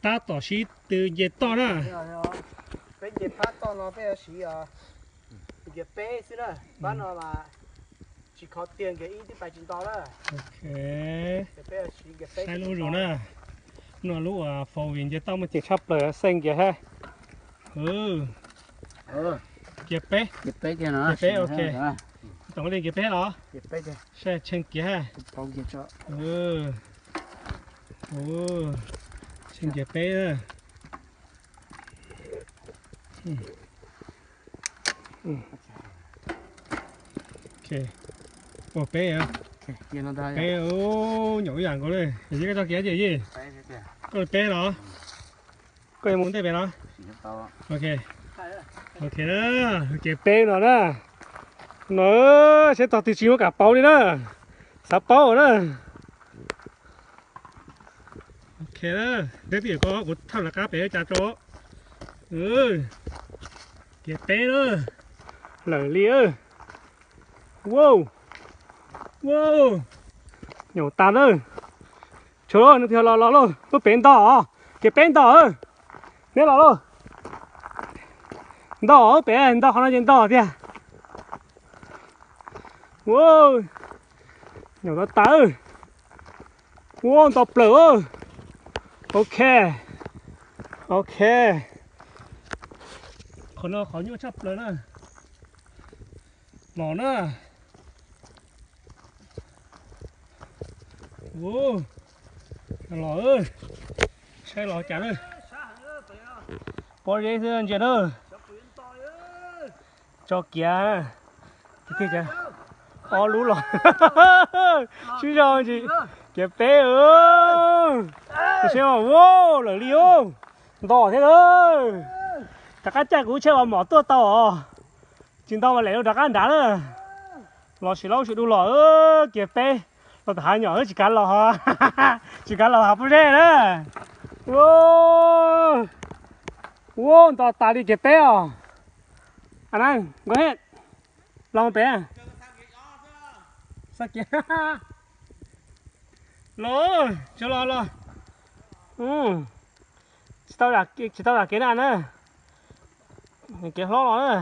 Tab tom siv tw nce toj na. Peb nce pab toj no peb yuav siv nce peb xwb na, pab no mas tsis kho tiag, nce ib tib pais tsis nto na. Saib lub zus na, no lub uas four wheel nce toj muaj ceem tshaj plaws, xej nkias hab. Nkias peb, nkias peb, ok. Tom li nkias peb los? Saib tsheej kiag hab. Tsheej nkias peb. Peb, peb, nyuam ib yam nkaus li, yog koj tso kiag tiag yij. Koj li peb los? Koj yuav mus ntej pem los? Ok, ok na, ces peb no na. No, saib tog twg tsis muaj kam pauv li na, xav paub na. Ok, neb twb yog ko kuv thauj lawv qab pem cas tso. Kiag peb na, lawm li. Wow, wow, nyuam tas na. Tshuav lauj, nws twb los los lauj, lub pem ntog, kiag peb ntog. Neb los lauj. Ntog pem, ntog qhov no ces ntog tiag. Wow, nyuam tas tas. Wow, nto plaws. Ok, ok. Qhov no qhov nyuaj tshaj plaws na. Los na. Los, saib los cas na. Pob zeb xwb ntsia na. Tso kiag. Ob lub los. Sib zog tsis kiag peb. Saib, wow, lawm li os. Nto thiab na. Rov qab caij kuv tsheb ua mom tuaj tau os. Tsis nto mas lem rov qab nrad na. Los sim laub sim dub los kiag peb. Los tom hav nyom tsis kav los, tsis kav los hav pob zeb na. Ua, nto tas li kiag peb os. Aw na, nkauj hej, los pem. Los, tso los los. Tsis tau, tsis tau zam kev na na. Kev hlob los na.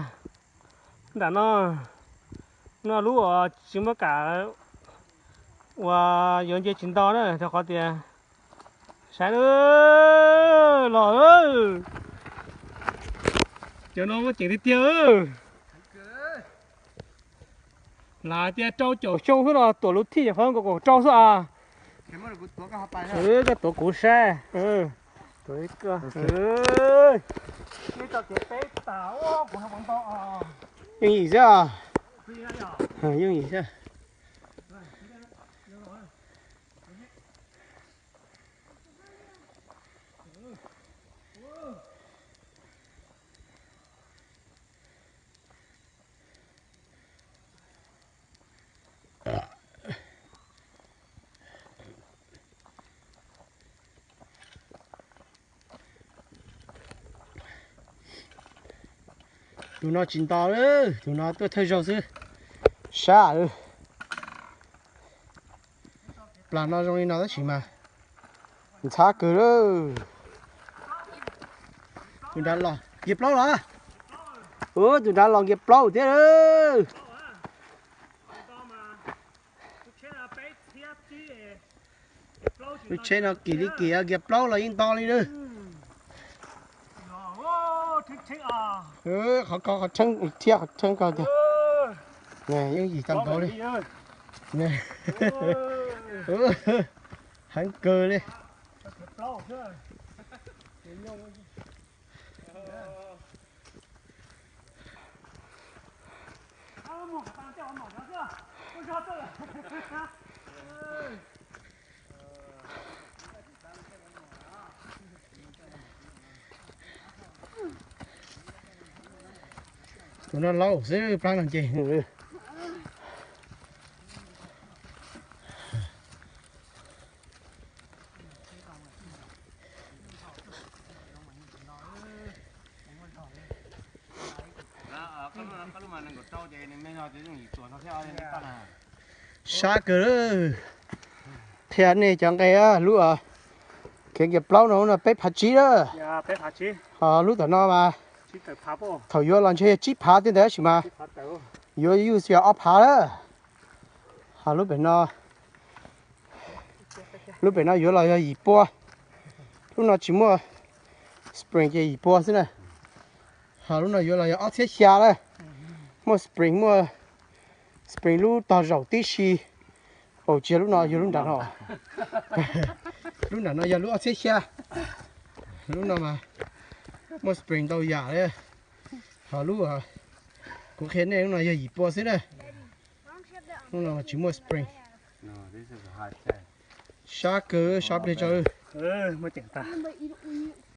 Nram no, no lub uas tsis muaj kam uas yuav nce tsis nto na, rau qhov tias, saib na, los, cov no muaj ceem tiag tiag. Lam tias rau caum xyoo xwb los tuam lub thij nyuam qhuav nkaus kaum rau xwb as. Koj tuav kuv saib. Yooj yim xwb. Yooj yim xwb. Tus no tsis nto lawm, tus no tuaj thawj zaug xwb. Sab lawm. Plas no zoo li no tab sis mas ntxhab kawg lawm. Tus nrad los nkiag plaub los. Tus nrad los nkiag plaub thiab lawm. Lub tsheb no kim li kim nkiag plaub los yeej nto li lawm. Qhov ko qhov tshee thiab qhov tshee ko tiag. Yooj yim tag nkaus li. Heev kawg li. Tus no laus xwb plab no ces. Sab kawg. Qhia nej cov nqe lub Khiav nkiag plaub no, no peb phav tsib lawm. Ho lub tom no mas thaum yuav los ntshe yog tsib phav thiab ntawd tab sis mas yuav yuj xwb yog ob phav lawm. Ho lub pem no, lub pem no yuav los yog yim pua. Lub no tsis muaj spring ces yim pua xwb na. Ho lub no yuav los yog ob txhiab xya lawm. Muaj spring, muaj spring lub tog zaum tib si. Au, tsis yog lub no, yog lub nram no. Lub nram no yog lub ob txhiab xya. Lub no mas muaj spring ntau yam li. Ho lub kuv qhia nej lub no yog yim pua xwb na. Lub no tsis muaj spring. Sab kawg, sab plig tso.